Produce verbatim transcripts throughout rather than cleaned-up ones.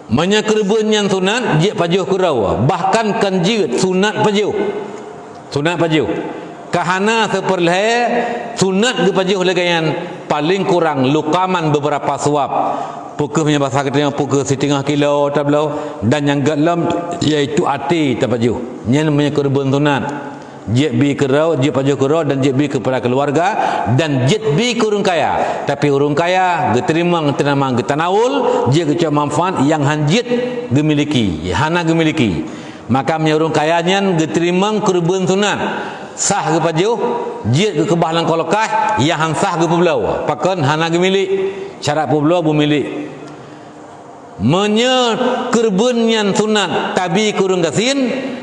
Meunyoe keureubeuen nyan sunat, jeuet pajoh keudroe, bahkan kon jeuet, sunat pajoh. Sunat pajoh. Ka hana seupeurlhée sunat geupajoh lagée nyan, paleng kurang lukaman beberapa suap. Peu kheueh meunyoe basa geutanyoe, peu kheueh siteungoh kilo tabloe, dan nyang gét lom yaitu até tapajoh. Nyan meunyoe keureubeuen sunat. Jeuet bi keudroe, jeuet pajoh keudroe dan jeuet bi keupada keuluwarga dan jeuet bi keu ureuëng kaya. Tapi ureuëng kaya geuteurimong teunama geutanawul, jeuet geucok manfaat nyang hán jeuet geumiliki, hana geumiliki. Maka meunyoe ureuëng kaya nyan geuteurimong keureubeuen sunat, sah geupajoh, jeuet geukeubah lam kulkas, nyang hán sah geupeubloe, pakon hana geumilék, syarat peubloe beumilék. Meunyoe keureubeuen nyan sunat tabi keu ureuëng gasien,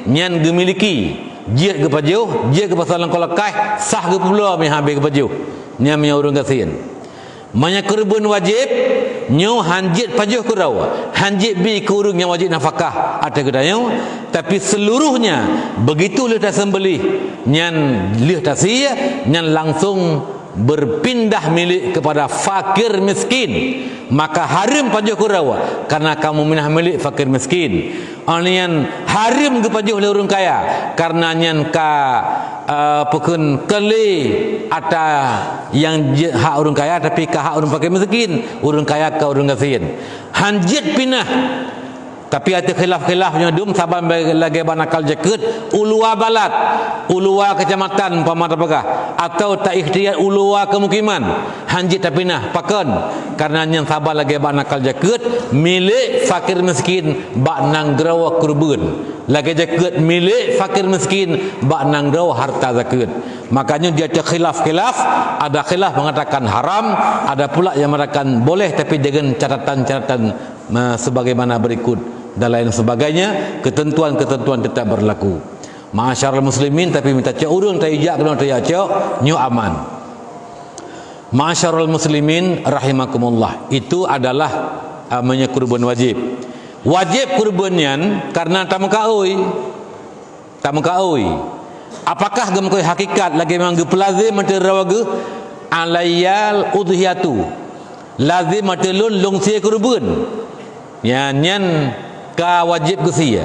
nyan geumiliki, jeuet geupajoh, jeuet geupasang lam kulkas, sah geupeubloe meuhabéh geupajoh, nyan meunyoe ureuëng gasien. Meunyoe keureubeuen wajéb, nyoe hán jeuet pajoh keudroe, hán jeuet bi keu ureuëng nyang wajéb nafakah ateueh geutanyoe, tapi seuluruhnya, begitu lheueh taseumbeulih, nyan lheueh tasie, nyan langsong berpindah milék keupada fakir miskin, maka hareuem pajoh keudroe, karena ka meuminah milék fakir miskin. Óh lheueh nyan hareuem geupajoh lé ureuëng kaya, karena nyan ka, eh, peukheun keulé ata nyang jeuet hak ureuëng kaya, tapi ka hak ureuëng fakir miskin, ureuëng kaya keu ureuëng gasien. Hán jeuet pinah. Tapi ateueh khilaf-khilaf nyoe dum saban lagée bak nakal jakeuet, u luwa balad, u luwa keucamatan umpama tapeugah, atawa ta-ikhtiyat u luwa keumukiman, hán jeuet tapinah. Pakon? Karena nyan saban lagée bak nakal jakeuet, milék fakir miskin bak nanggroe keureubeuen. Lagée jakeuet milék fakir miskin bak nanggroe harta zakeuet. Makanya di ateueh khilaf-khilaf, ada khilaf mengatakan haram, ada pula yang mengatakan boleh, tapi dengan catatan-catatan, eh, sebagaimana berikut dan lain sebagainya, ketentuan-ketentuan tetap berlaku. Ma'asyiral muslimin, tapi mita cok ureuëng tajak keunoe tajak cok, nyoe aman. Ma'asyiral muslimin rahimakumullah, itu adalah, ah, meunyoe keureubeuen wajéb. Wajéb keureubeuen nyan karena tameukaôi. Tameukaôi. Apakah geumeukaôi hakikat lagée nyang geupeulazem ateueh droe geuh, "Alayyal udhiyatu"? Lazem ateueh lôn, lôn sie keureubeuen. Nyan, nyan ka wajéb geusie.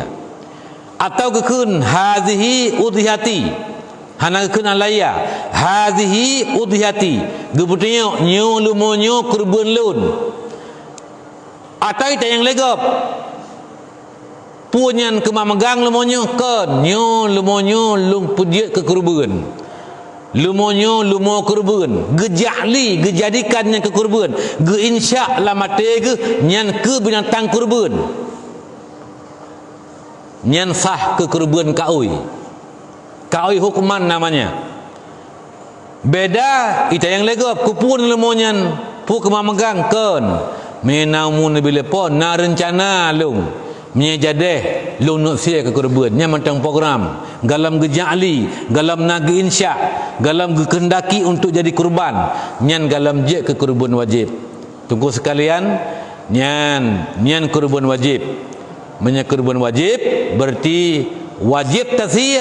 Atawa geukheun, "Hazihi udhiyati." Hana geukheun alayya. "Hazihi udhiyati." Geupeutunyok, "Nyoe leumo nyoe keureubeuen lôn." Atawa ita nyang lé gob. Peue nyan keumameugang leumo nyoe? Kon, nyoe leumo nyoe lôn peujeuet keu keureubeuen. Leumo nyoe leumo keureubeuen. Geujak li, geujadikan nyan keu keureubeuen. Geuinsya lam até geuh nyan keu binatang keureubeuen. Nyan sah keu keureubeuen kaôi. Kaôi hukman namanya. Beda ita nyang lé gob, keupeue leumo nyan, peue keumameugang? Kon. Meunyoe na umu neubi leupon, na reuncana lôn. Meunyoe jadeh, lôn neuk sie keu keureubeuen. Nyan mantong program. Gohlom geujak li, gohlom na geuinsya, gohlom geukeundaki untuk jadi kurban. Nyan gohlom jeuet keu keureubeuen wajéb. Teungku sekalian, nyan, nyan keureubeuen wajéb. Meunyoe keureubeuen wajéb, berarti wajéb tasie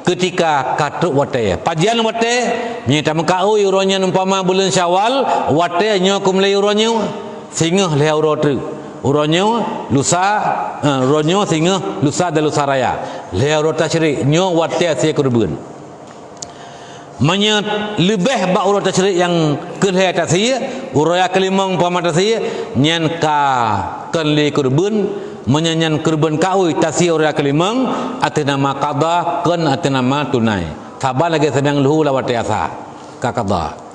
keutika ka trok watée. Pajan watée? Meunyoe tameukaôi uroe nyan umpama buleuen Syawal, watée nyoe keumeulai uroe nyoe, singoh lhée uroe teuk. Uroe nyoe, lusa, eh, uroe nyoe singoh lusa dan lusa raya. Lhée uroe tasyrik, nyoe watée sie keureubeuen. Meunyoe leubeh bak uroe tasyrik nyang keulhée tasie, uroe nyang keulimong umpama tasie, nyan ka kon lé keureubeuen. Meunyoe nyan keureubeuen kaôi tasie uroe nyang keulimong, ateueh nama qadha, kon ateueh nama tunai. Saban lagée seumbahyang luhô lam watée asa, ka qadha.